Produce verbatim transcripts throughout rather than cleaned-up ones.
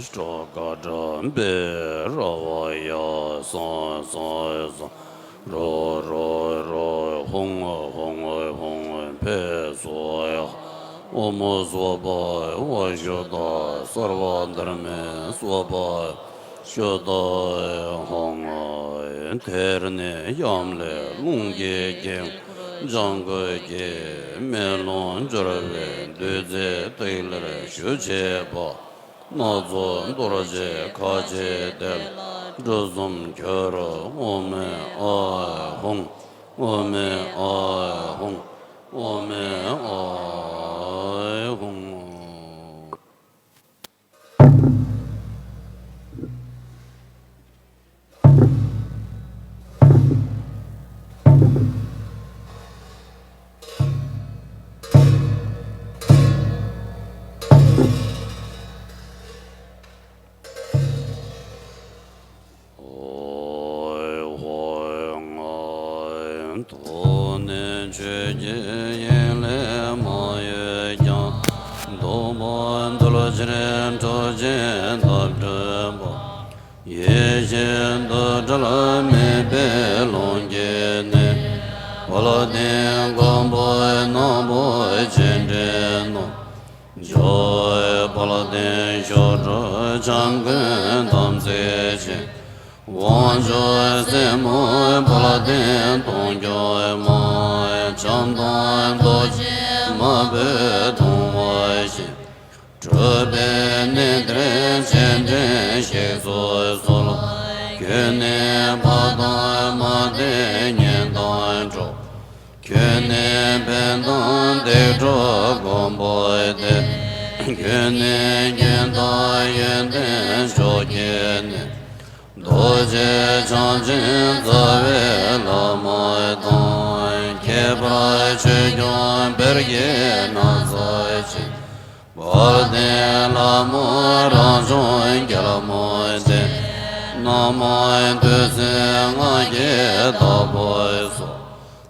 ཀྲོ་ཀ་ཀྲ་བེ་ར་བ་ཡ་སང་སང་སང་རོ་རོ་རོ་ཧོང་ཧོང་ཧོང་ཕེ་སོ་ཡ། ཨོ་མོ་སོ་པ་བ་ཤུ་ད་སརྦ་དྷར་མེ་སོ་པ་ཤུ་ད་ཧང་། དེར་ནི་ཡབ་ལས་རླུང་གི་རྒྱལ་འགོ་ལྗང་གུ་གི་མེ་ལོང་འབྱོར་བའི་བདུད་རྩི་ཐིག་ལེར་ཞུ་བྱེད་པ། སྣ་ཚོགས་རྡོ་རྗེ་ཁ་ཕྱེ་དེ་ལ་གྲུ་གསུམ་གྱུར། ཨོ་མེ་ཨའི་ཧཱུྃ། ཨོ་མེ་ཨའི་ཧཱུྃ། ཨོ་མེ་ཨའི་ཧཱུྃ། ཐུགས་ནི་ཆོས་ཀྱི་དབྱིངས་ལས་མ་གཡོས་ཀྱང་། སྟོང་པ་རྡུལ་ཕྲན་ཁྲོ་ཆུས་བརྡབ་སྒྲིལ་བ། ཡེ་ཤེས་འདུ་འབྲལ་མེད་པའི་ཀློང་གི་གནས། དཔལ་ལྡན་མགོན་པོའི་སྣ་ཕུད་ཆེ་འབྲིང་རྣམས། འཇོ་བོའི་དཔལ་ལྡན་གཤོག་སྒྲོག་འཆང་ཀུན་དམ་ཚིག་ཆེན། དབང་ཕྱུག་སྲས་མོའི་དཔལ་ལྡན་གདུང་བརྒྱུད་མ། བྱམས་དང་རྡོ་རྗེ་མ་བུ་གདུང་བ་ཞིག། གྲུབ་པའི་གནས་དེར་སྤྱན་འདྲེན་གཤེགས་སུ་གསོལ། ཁྱོད་ནི་ཕ་དང་མ་སྟེ་གཉེན་དང་གྲོགས། ཁྱོད་ནི་ཕན་དང་བདེ་འགྲོ་མགོན་པོའི་སྡེ། ཁྱོད་ནི་རྒྱུན་དང་ཡོན་ཏན་མཆོག་གི་གནས། རྡོ་རྗེ་འཆང་ཆེན་རྩ་བའི་བླ་མ་དང་། ཁྱད་པར་ཆོས་སྐྱོང་བེར་གྱི་ན་བཟའ་ཅན། དཔལ་ལྡན་ལྷ་མོ་རང་བྱུང་རྒྱལ་མོ་སྟེ། ན་མ་བདུད་རྩི་ལྔ་ཡི་བདག་པོ་སོགས།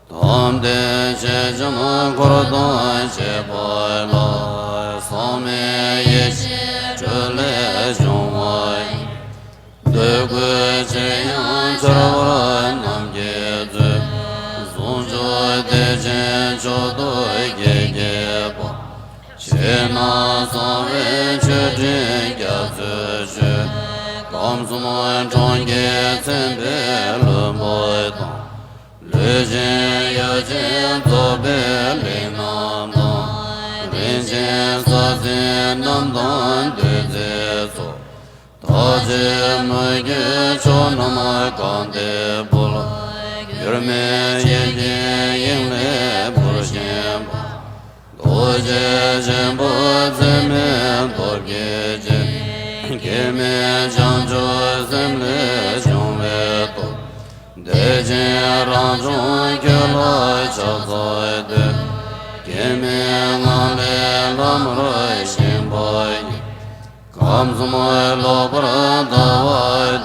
དམ་ལྡན་མཆེད་ལྕམ་འཁོར་དང་བཅས་པ་ལ། བསམ་མེད་ཡེ་ཤེས་སྤྲུལ་ལས་བྱུང་བ་ཡི། འདོད་དགུའི་ཕྱིར་ཡང་འཆར་བ་རྣམས་ཀྱིས་མཛོད། ཟུང་འཇུག་བདེ་ཆེན་མཆོག་ཏུ་རྒྱས་བསྐྱེད་པ། ཕྱི་ནང་གསང་བའི་མཆོད་སྤྲིན་རྒྱ་མཚོས་མཆོད། ཁམས་གསུམ་འཕྲང་རྒྱས་མཚན་དཔེའི་ལྷུན་པོ་དང་། ལུས་ཅན་ཡིད་ཅན་རྫོགས་པའི་གླིང་རྣམས་དང་། རིན་ཆེན་ས་འཛིན་རྣམས་དང་བདུད་རྩིའི་ཚོགས། ཐབས་ཀྱིས་མི་བསྐྱོད་ཕྱོགས་རྣམས་གང་སྟེ་འཕོ། འགྱུར་མེད་ཡེ་ཤེས་དབྱིངས་ལས་འཕུར་བཞིན་པ། རྡོ་རྗེ་ཆེན་པོ་འཛད་མེད་སྟོབས་ཀྱི་སྤྱན། སྐྱེ་མེད་བྱང་ཆུབ་སེམས་ལས་བྱུང་བའི་སྟོབས། བདེ་ཆེན་རང་བྱུང་ཁྱོད་ལ་ཕྱག་འཚལ་ཏེ། སྐྱེ་མེད་ངང་ལས་ལྷ་མོར་བཞེངས་པ་ཡི། ཁམས་གསུམ་ལོག་པར་ལྟ་བ་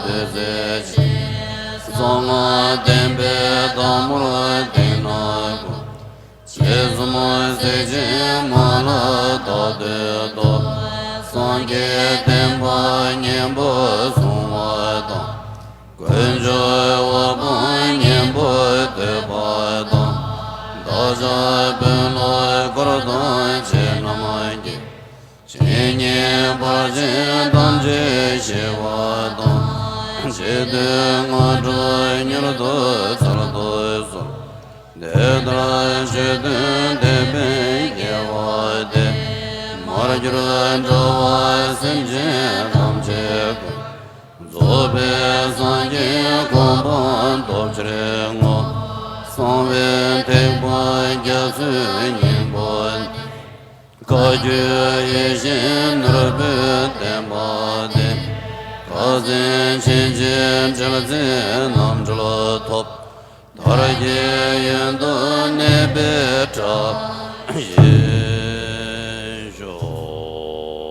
བདུད་རྩིའི་སྤྱན། གསང་སྔགས་བསྟན་པའི་དར་མོར་གདན་སྣ་ཁོང་། དཔྱད་གསུམ་གཟི་བྱིན་མ་ལ་བཏགས་ཏེ་བསྟོད། སངས་རྒྱས་བསྟན་པ་གཉན་པོ་བཟུང་བ་དང་། དཀོན་མཆོག་དབུ་འཕང་གཉན་པོས་བསྟོད་པ་དང་། བདག་ཅག་དཔོན་སློབ་འཁོར་དང་བཅས་རྣམས་ཀྱིས། ཇི་སྙེད་བར་ཆད་ཐམས་ཅད་ཞི་བ་དང་། འཆི་བདུད་ངན་འགྲོ་མྱུར་དུ་ཚར་དུ་གསོལ། དེ་ལྟར་ཆོས་སྟོན་དེད་དཔོན་རྒྱལ་བ་སྟེ། མར་གྱུར་འགྲོ་བ་སེམས་ཅན་ཐམས་ཅད་ཀུན། རྫོགས་པའི་སངས་རྒྱས་གོ་འཕང་ཐོབ་ཕྱིར་བསྔོ། གསང་བའི་ཐེག་པ་རྒྱ་མཚོའི་སྙིང་པོ་ནི། བཀའ་བརྒྱུད་ཡེ་ཤེས་ནོར་བུའི་བསྟན་པ་སྟེ། ཁ་ཚིག་ཕྱིན་ཆད་འབྲེལ་ཚད་རྣམ་གྲོལ་ཐོབ། མཐར་གྱིས་ཡུན་དུ་གནས་པའི་གྲབས་ཡིན་ཤོག།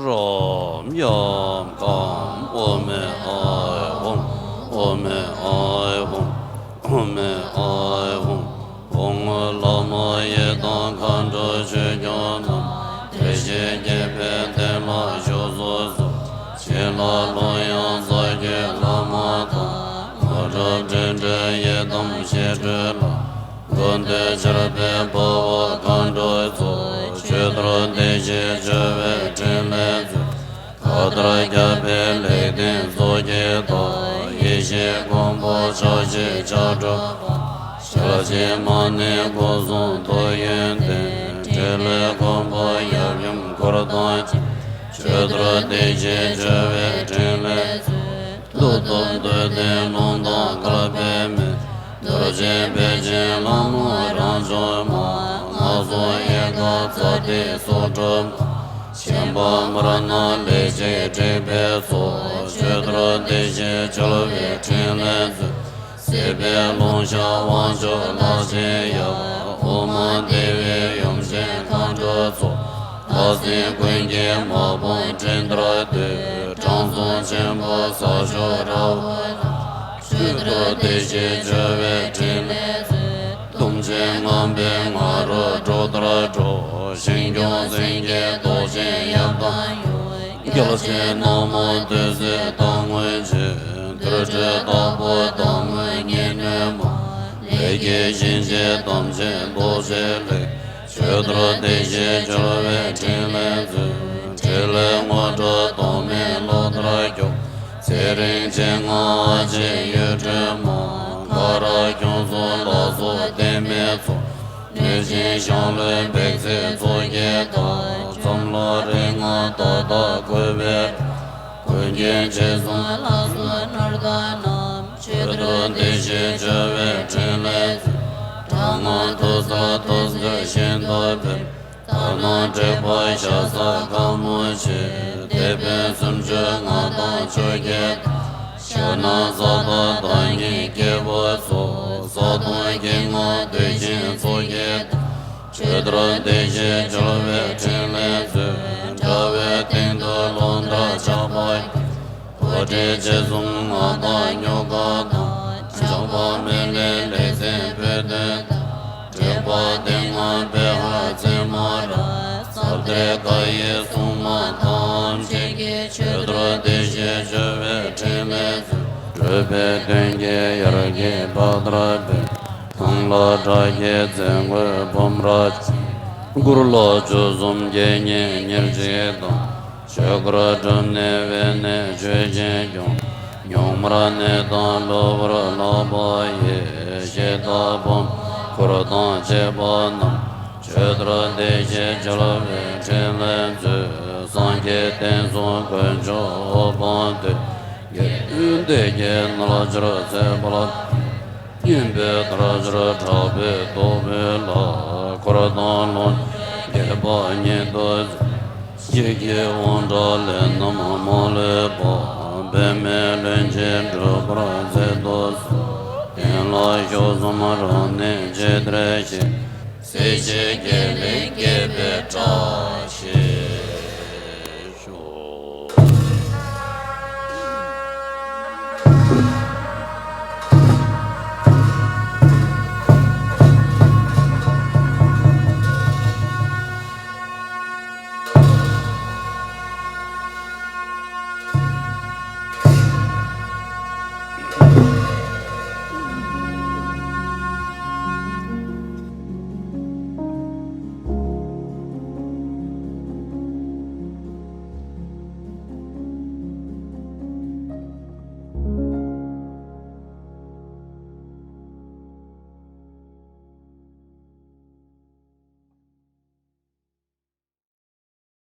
རབ་ཡམ་གམ། ཨོཾ་ཨཱཿཧཱུྃ། ཨོཾ་ཨཱཿཧཱུྃ། ཨོཾ་ཨཱཿཧཱུྃ། ཧཱུྃ། བླ་མ་ཡི་དམ་མཁའ་འགྲོ་ཆོས་སྐྱོང་རྣམས། བདེ་གཤེགས་དགྱེས་པའི་གདན་ལ་བཞུགས་སུ་ སྤྲུལ་ལ། སྐུ་མདུན་ཕྱག་དཔེ་འཕགས་པ་མཁའ་འགྲོའི་ཚོགས། མཆོད་གཏོར་བདེ་གཤེགས་མཆོད་པའི་ཕྲིན་ལས་མཛོད། མཁའ་ལྟར་ཁྱབ་པའི་ལེགས་ལྡན་མཚོ་སྐྱེས་དང་། ཡེ་ཤེས་མགོན་པོ་ཕྱག་བཞི་ལྕགས་སྒྲོག་པ། ཞལ་བཞི་མ་ཎི་སྐུ་གསུང་ཐུགས་ཡོན་ཏན། ཕྲིན་ལས་མགོན་པོ་ཡབ་ཡུམ་འཁོར་དང་བཅས། མཆོད་གཏོར་བདེ་གཤེགས་མཆོད་པའི་ཕྲིན་ལས་མཛོད། ཏུ་ཏུ་བདུད་འདུལ་རླུང་དང་བསྐལ་པའི་མེ། རྡོ་རྗེ་འབེབས་ཆེན་ལྷ་མོ་རང་བྱུང་མ། སྔགས་སྲུང་ཡལ་ག་ཙཱ་ཏི་སྲོག་སྒྲུབ་མ། ཤན་པ་དམར་ནག་ལས་བྱེད་དྲེགས་པའི་ཚོགས། མཆོད་གཏོར་བདེ་གཤེགས་མཆོད་པའི་ཕྲིན་ལས་མཛོད། སྲིད་པའི་རླུང་ཤ་དབང་ཕྱུག་ལྷ་ཆེན་ཡབ། དབུ་མ་སྡེ་པའི་ཡུམ་ཆེན་མཁའ་འགྲོའི་ཚོགས། ལྷ་སྲིན་ཀུན་གྱི་དམག་དཔུང་སྤྲིན་ལྟར་བསྡུས། དྲང་སྲོང་ཆེན་པོ་ས་ཕྱོགས་ར་བ་ན། མཆོད་གཏོར་བདེ་གཤེགས་མཆོད་པའི་ཕྲིན་ལས་མཛོད། གཏུམ་ཆེན་ངན་པའི་ང་རོ་སྒྲོ་ལྟར་སྒྲོག། ཞིང་སྐྱོང་སེང་གེ་མདོག་ཅན་ཡབ་དང་ཡུམ། རྒྱལ་ཆེན་ནག་མོ་བདུད་རྩི་དར་སྔོན་ཆེ། དུར་ཁྲོད་དྭགས་པོ་དར་སྔོན་གཉན་སྣོད་མ། ལས་ཀྱི་གཤིན་རྗེ་དམ་ཅན་རྡོ་རྗེ་ལེགས། མཆོད་གཏོར་བདེ་གཤེགས་མཆོད་པའི་ཕྲིན་ལས་མཛོད། ཕྲིན་ལས་དངོས་གྲུབ་སྟོང་མེ་གློག་ལྟར་སྒྱུར། ཚེ་རིང་ཆེན་ལྔ་ཨ་ཕྱི་གཡུ་སྒྲོན་མ། ཁ་རག་ཁྱུང་གསུམ་ལ་སོགས་བརྟན་མའི་ཚོགས། གནོད་སྦྱིན་ཞང་བློན་བེག་ཙེ་མཚོ་སྐྱེས་དང་། ཚོམ་ལ་རིགས་ལྔ་དག་དག་བཀོད་པའི། མགོན་སྐྱེས་རྗེ་བཙུན་ལ་སོགས་ནོར་དང་རྣམས། མཆོད་གཏོར་བདེ་གཤེགས་མཆོད་པའི་ཕྲིན་ལས་མཛོད། དྲག་མོ་ཐུགས་སྲས་ཐུགས་རྗེ་ཤིན་ཏུ་འཕེལ། དག་སྣང་དྲེགས་པ་ཤ་ཟ་དཀར་མོ་ཆེ། དེད་དཔོན་སུམ་ཅུ་ལྔ་དང་ཆུ་སྐྱེས་དང་། ཞྭ་ནག་ས་བདག་བདག་ཉིད་སྐྱེས་བུ་ཚོགས། ས་དོང་གི་ལྔ་བདུད་ཆེན་མཚོ་སྐྱེས་དང་། མཆོད་གཏོར་བདེ་གཤེགས་མཆོད་པའི་ཕྲིན་ལས་མཛོད། དགྲ་བོའི་སྟེང་དུ་རླུང་ལྟར་ཆགས་པ་ཡི། འོ་དྲེད་ཆེ་གསུམ་ང་དང་སྨྱུག་ཁ་དང་། ཇག་པ་མེ་ལེན་ལེགས་མཚན་བུ་སྟོན་དང་། དྲེགས་པ་སྡེ་ལྔ་པེ་ཧ་ཙེ་མ་ར། ཟབ་གཏེར་ཀ་ཡེ་སྲུང་མ་ཐམས་ཅད་ཀྱིས། མཆོད་གཏོར་བདེ་གཤེགས་མཆོད་པའི་ཕྲིན་ལས་མཛོད། སྒྲུབ་པའི་དོན་གྱི་ཡར་གྱི་བག་དྲ་འབེབས། ཐང་ལ་དགྲ་བགེགས་རྫས་མགོན་བུམ་ར་ཅན། མགུར་ལ་བཅུ་གསུམ་དགེ་བསྙེན་ཉེར་གཅིག་དང་། ཆོས་སྐོར་སྒྲུབ་ནས་དབེན་གནས་ཆོས་ཆེན་སྐྱོང་། ཉུང་མར་གནས་དང་ལོ་བར་ལག་པ་ཡི། ཞེ་སྡང་བུམ་འཁོར་དང་བཅས་པ་རྣམས། མཆོད་གཏོར་བདེ་གཤེགས་མཆོད་པའི་ཕྲིན་ལས་མཛོད། སངས་རྒྱས་བསྟན་སྲུང་དཀོན་མཆོག་འོད་དཔག་མེད། དགེ་འདུན་སྡེ་བརྒྱད་རྣལ་འབྱོར་ཚེ་དཔལ། སྙན་པའི་དལ་འབྱོར་དྲག་པོའི་སྟོབས་ལ། འཁོར་དང་ལོངས་སྤྱོད་རྒྱས་པ་ཉིད་དུ་གཟིགས། ཡི་གེ་དབང་དྲག་ལས་རྣམས་མ་ལུས་པ། འབད་མེད་ལྷུན་གྱིས་འགྲུབ་པར་མཛད་དུ་གསོལ། དེ་ལ་མཆོག་གསུམ་རབ་གནས་ཇི་ལྟར་བཞེད། སྲིད་ཞིའི་དགེ་ལེགས་རྒྱས་པའི་བཀྲ་ཤིས་ཤོག།